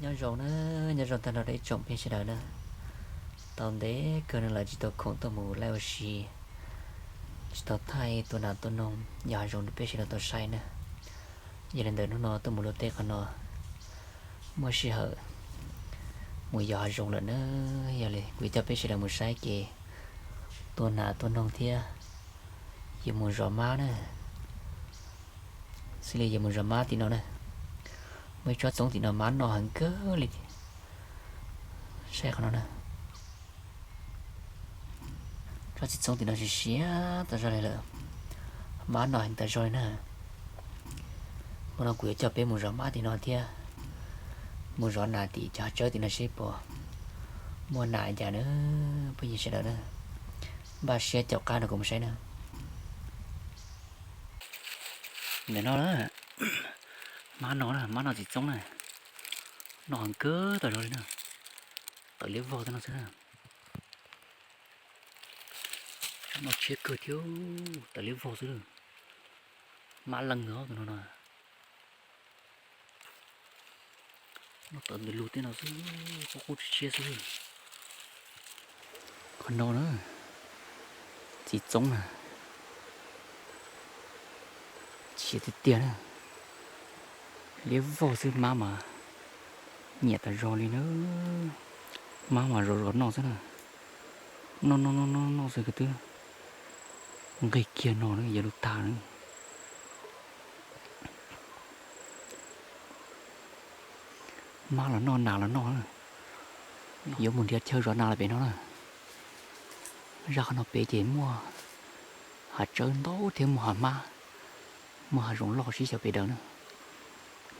Nyob zoo na, nyob zoo tag nrho rau ib tsoom phooj ywg sawv daws na. Tau ntev kawg no lawm tsis tau khoom tuaj mus live ua si, tsis tau thaij tua nas tua noog yos hav zoov rau peb sawv daws tau saib na. Yog li ntawd hnub no tuaj mus luaj teb qhov no, muaj sij hawm mus yos hav zoov lawm na. Yog li kuv yuav coj peb sawv daws mus saib kev tua nas tua noog thiab yuav mus zov mab na. Xws li yuav mus zov mab tim no na, muaj ib tsob txoov tim no mab noj heev kawg li. Saib qhov no na, tsob txiv txoov tim no siav siav tas zog li lawm, mab noj heev tas zog li na. Hmo no kuv yuav coj peb mus zov mab tim no thiab mus zov nas tim cov hav tsawb tim no seb puas muaj nas cas na. Phooj ywg sawv daws na, npaj siab caum qab nrog kuv mus saib na. Ntawm no na, mab no na, mab noj txiv txoov na, noj heev kawg tas zog li na. Tawm liab vog tej no xwb na. Noj tshiab kawg thiab, tawm liab vog xwb. Mab leej ntawd tus no na. Noj tawm ntawm lug tej no xwb, qub qub tshiab tshiab xwb. Qhov no na, txiv txoov na, tshiav tiag tiag na. Liab vog xwb, mab mas nyiam tas zog li na. Mab mas zov zov noj xwb na. Noj noj noj noj noj xwb ko twb nqig kiag no na, yuav luag tag na. Mab los noj, nas los noj. Yuav mus nrhiav chaw zov nas lawm pem no na. Zaj qhov no pem ces muaj hav tsawb ntau thiab muaj hav hmab, muaj hav zoov loj sib xyaw pem daws na.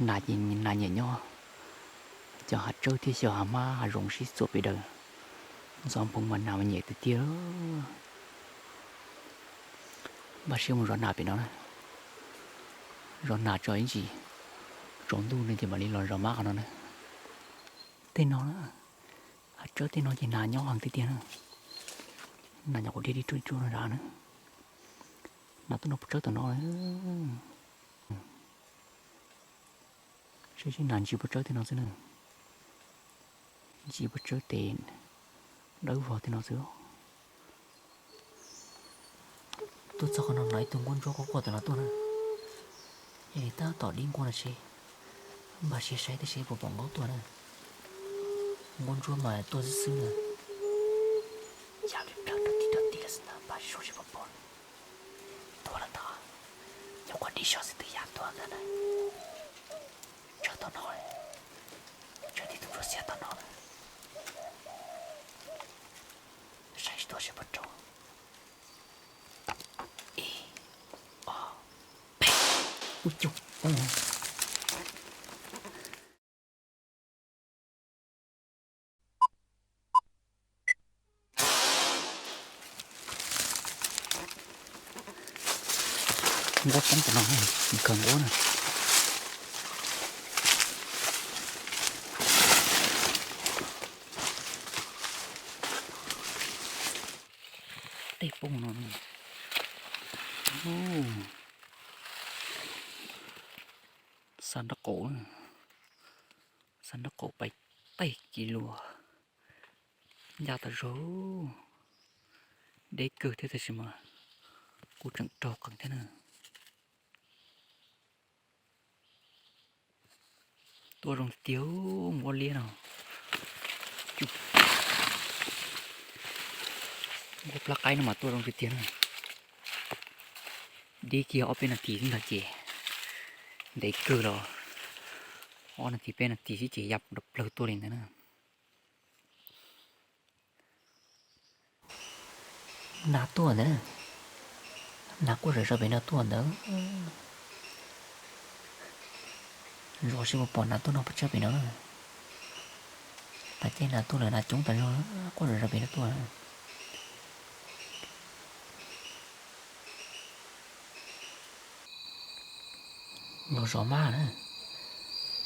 Nas ces nas nyiam nyob cov hav tsawb thiab xyaw hav hmab hav zoov sib txuam pem daws. Ntxov nphoov mas nas mas nyiam tiag tiag. Npaj siab mus zov nas pem no na. Zov nas tso ib ntsis tsaus ntuj no ces mam li los zov mab qhov no na. Tej no na, hav tsawb tej no ces nas nyob heev tiag tiag na. Nas nyuam qhuav dhia dib rub ib rub no zov na. Nas tuaj noj pob tsawb tom no. Saib seb nas ntsis pob tsawb tej no xwb na. Ntsis pob tsawb tes dawb vog tej no xwb. Tuaj txog qhov no hnov ib tug nquab ntsuab quaj quaj tom no tuaj na. Yog li tab tom dib nquab no seb, npaj siab saib tib si puas pom nquab tuaj na. Nquab ntsuab mas tuaj xwb xwb na. Yam li plawg rau tim rau tim lawm xwb ntag, npaj siab saib puas pom. Tuaj lawm ntag, nyuam qhuav dib so xwb twb yam tuaj ntag na. Tsawb tom no, tsawb tib tug ntsuab xiab tom no na. Saib tsis tuaj seb puas raug. Ib, ob, peb. Ub cuj, poob. Nquab poob tom no, kawg nquab na. Tej poob no. Xa nraub qaum, xa nraub qaum pais tej kis lus ncaj tas zog. Deb kawg thiab tab sis mas kuj tseem raug qees thiab na. Tuaj zoo tiag tiag, nquab liab no. Nquab plab qaib no mas tuaj zoo tiag tiag na. Dib kiag ob peb nas this xwb ntag ces ntev kawg los ob nas this peb nas this xwb ces ya rov plawg tuaj li ntawd na. Nas tuaj ntawd, nas quaj zom zaws pem no tuaj ntawd. Zov seb puas pom nas tuaj noj pob tsawb pem no. Pas tej nas tuaj lawm, nas coob tas zog, quaj zom zaws pem no tuaj. Los zov mab na.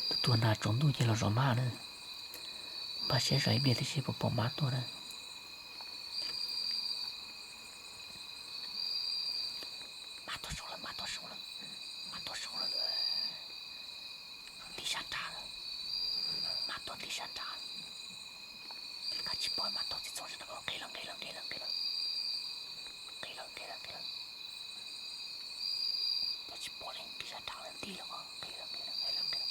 Tus tuaj nas tsaus ntuj ces los zov mab na. Npaj siab zov ib pliag tib si puas pom mab tuaj na. Mab tuaj zoo lawm, mab tuaj zoo lawm, mab tuaj zoo lawm. Tib sab nrad lawm, mab tuaj Nqis sab nrad, kab tsis pom mas tau txiv txooj sab nrad, nqis lawm, nqis lawm, nqis lawm, nqis lawm, nqis lawm, nqis lawm, nqis lawm. Tsis pom li, nqis sab nrad lawm, nti lawm, nqis lawm, nqis lawm, nqis lawm, nqis lawm.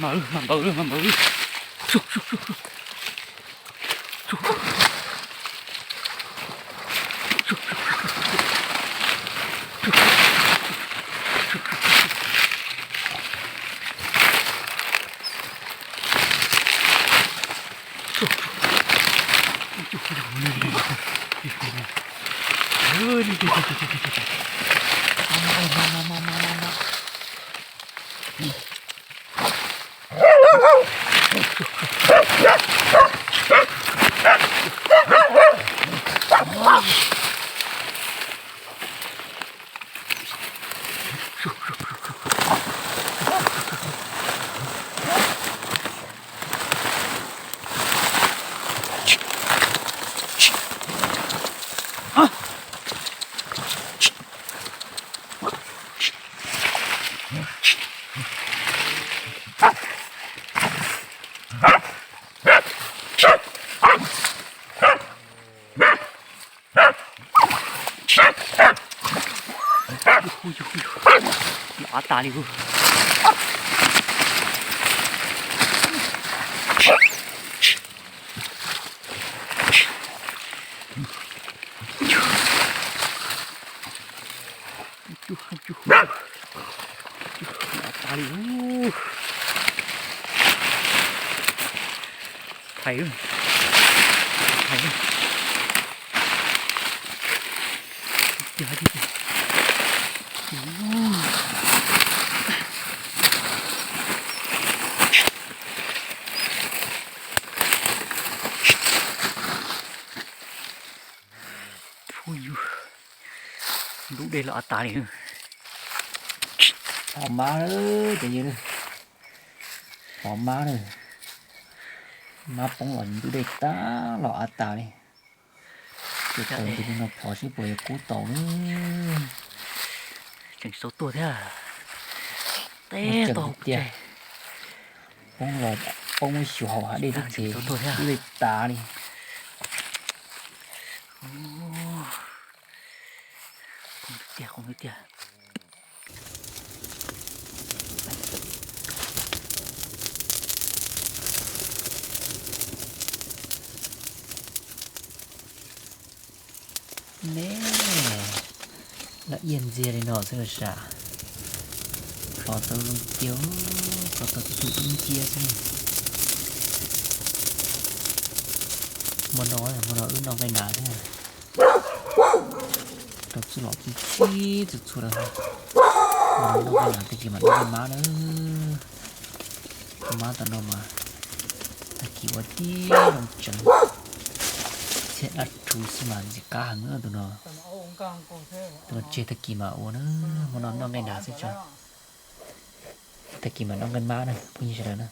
Mas, mas npawv, mas npawv. Los av tas li. Los av tas li. Thaiv, thaiv. Tiag tiag tiag. Phooj ywg, ntub dej los av tas li. Pom mab lawm ces, pom mab lawm. Mab poob los ntub dej tag los av tas li. Ces tau nti li no phov seb puas yog kub tau na. Tseem tsis tau tuag thiab. Teb tau tiag. Poob los poob muab xyuas hauv hav dej xwb ces ntub dej tas li. Tiag, qoob tiag. Ne, los iab ntxiag li no xwb los sam. Plhov tau zoo tiag, plhov tau tib tug dub nciab xwb. Hmo no, hmo no wb noj nqaij nas thiab. Rau txuj lom txuj txhib txhua txhua lawm. Noj nqaij nas tag kis mam noj nqaij mab na. Nqaij mab tam no mas tag kis ua tib zoo tseev. Txhiaj dab rhuv xwb mas ntxim qab heev tus no. Tus no tseg tag kis mas ua na, hmo no noj nqaij nas xwb tso. Tag kis mas noj nqaij mab na phooj ywg sawv daws na.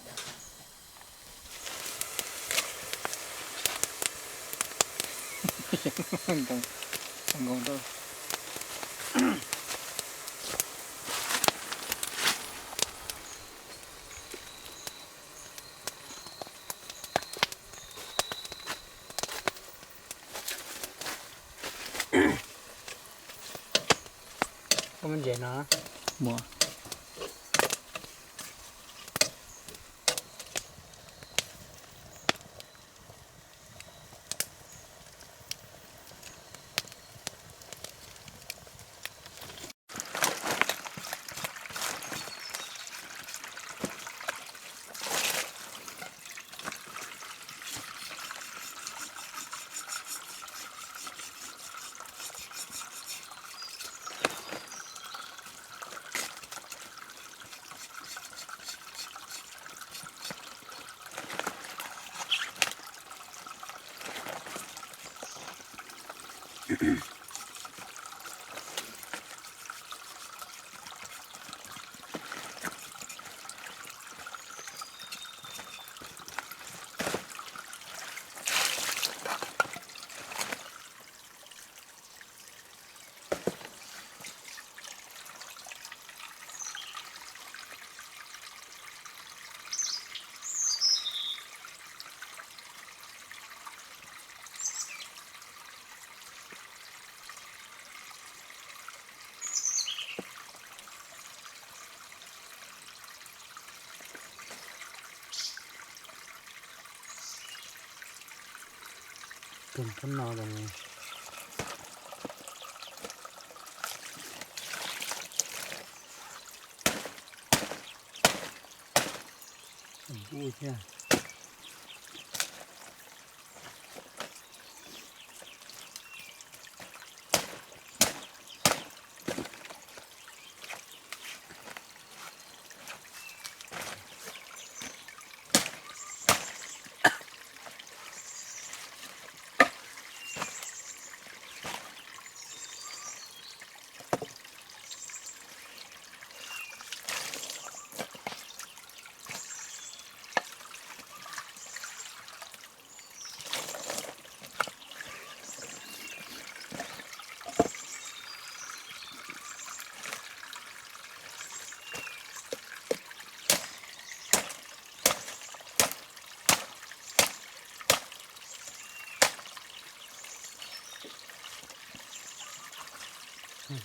Tus phab no los ua thiab.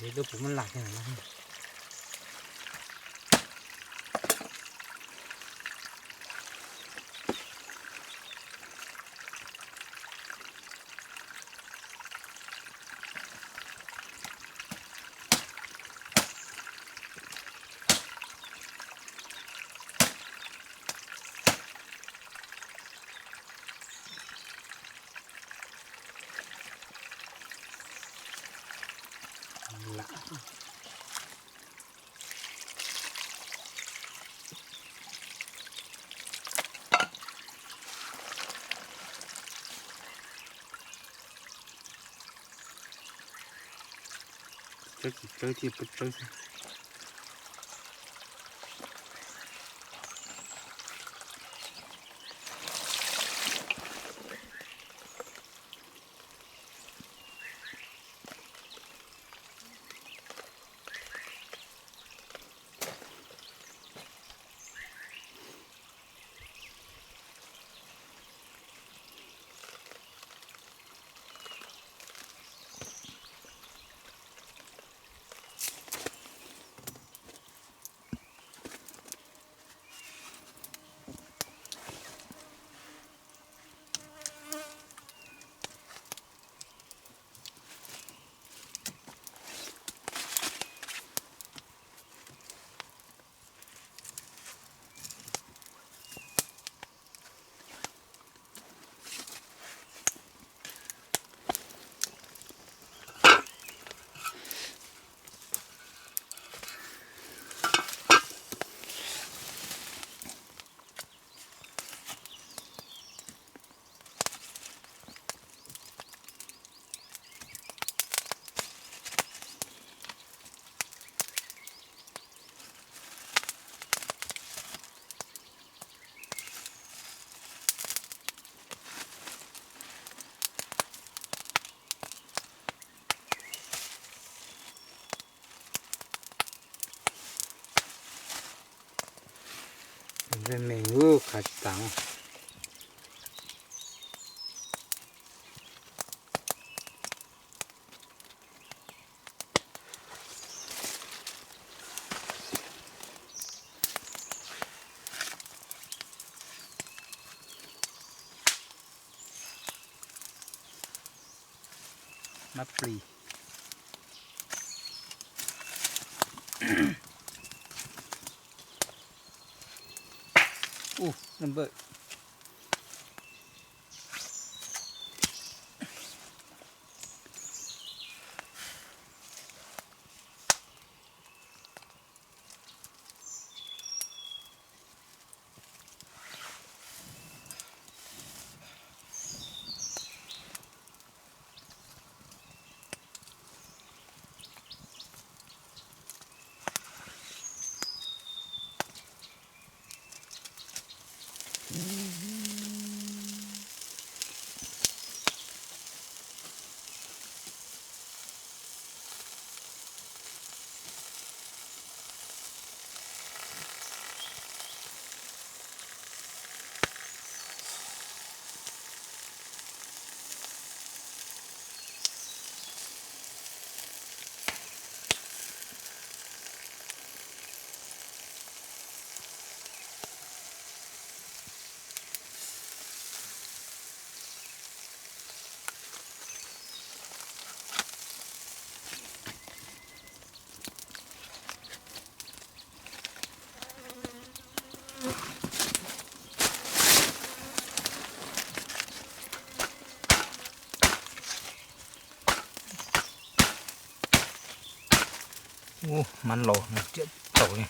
Ces lub puv muab lam kiag no. Tsawb tsis tsawb thiaj pub tsawb xwb. Ntsej me ub, khav tsis tas. Mab plis. Ub, npawm. Ub, mab laus no riam tau li.